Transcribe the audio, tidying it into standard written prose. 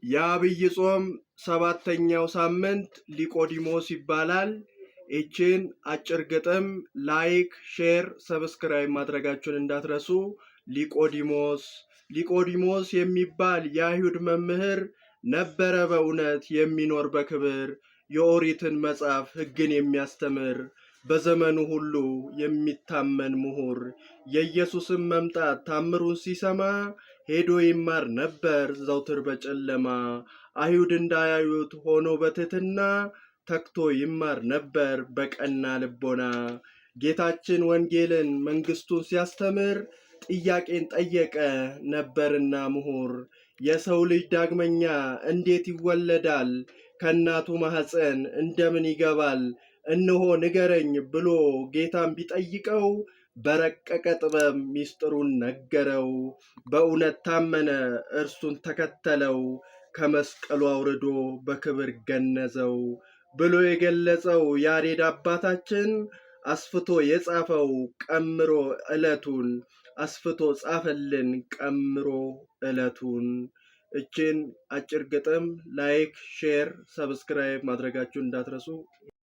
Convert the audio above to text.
የዐቢይ ጾም ሰባተኛው ሳምንት ኒቆዲሞስ ይባላል። ይችን አጭር ግጥም like፣ share፣ subscribe ማድረጋችሁን እንዳትረሱ። ኒቆዲሞስ። ኒቆዲሞስ የሚባል የአይሁድ መምህር ነበረ፣ በእውነት የሚኖር በክብር፣ የኦሪትን መጽሐፍ ሕግን የሚያስተምር፣ በዘመኑ ሁሉ የሚታመን ምሁር። የኢየሱስን መምጣት ታምሩን ሲሰማ ሄዶ ይማር ነበር ዘውትር በጨለማ። አይሁድ እንዳያዩት ሆኖ በትሕትና ተግቶ ይማር ነበር በቀና ልቦና። ጌታችን ወንጌልን መንግስቱን ሲያስተምር ጥያቄን ጠየቀ ነበርና ምሁር። የሰው ልጅ ዳግመኛ እንዴት ይወለዳል? ከእናቱ ማኅፀን እንደምን ይገባል? እነሆ ንገረኝ ብሎ ጌታን ቢጠይቀው በረቀቀ ጥበብ ሚስጥሩን ነገረው። በእውነት ታመነ፣ እርሱን ተከተለው፣ ከመስቀሉ አውርዶ በክብር ገነዘው ብሎ የገለጸው ያሬድ አባታችን አስፍቶ የጻፈው ቀምሮ ዕለቱን፣ አስፍቶ ጻፈልን ቀምሮ ዕለቱን። እችን አጭር ግጥም like፣ share፣ subscribe ማድረጋችሁን እንዳትረሱ።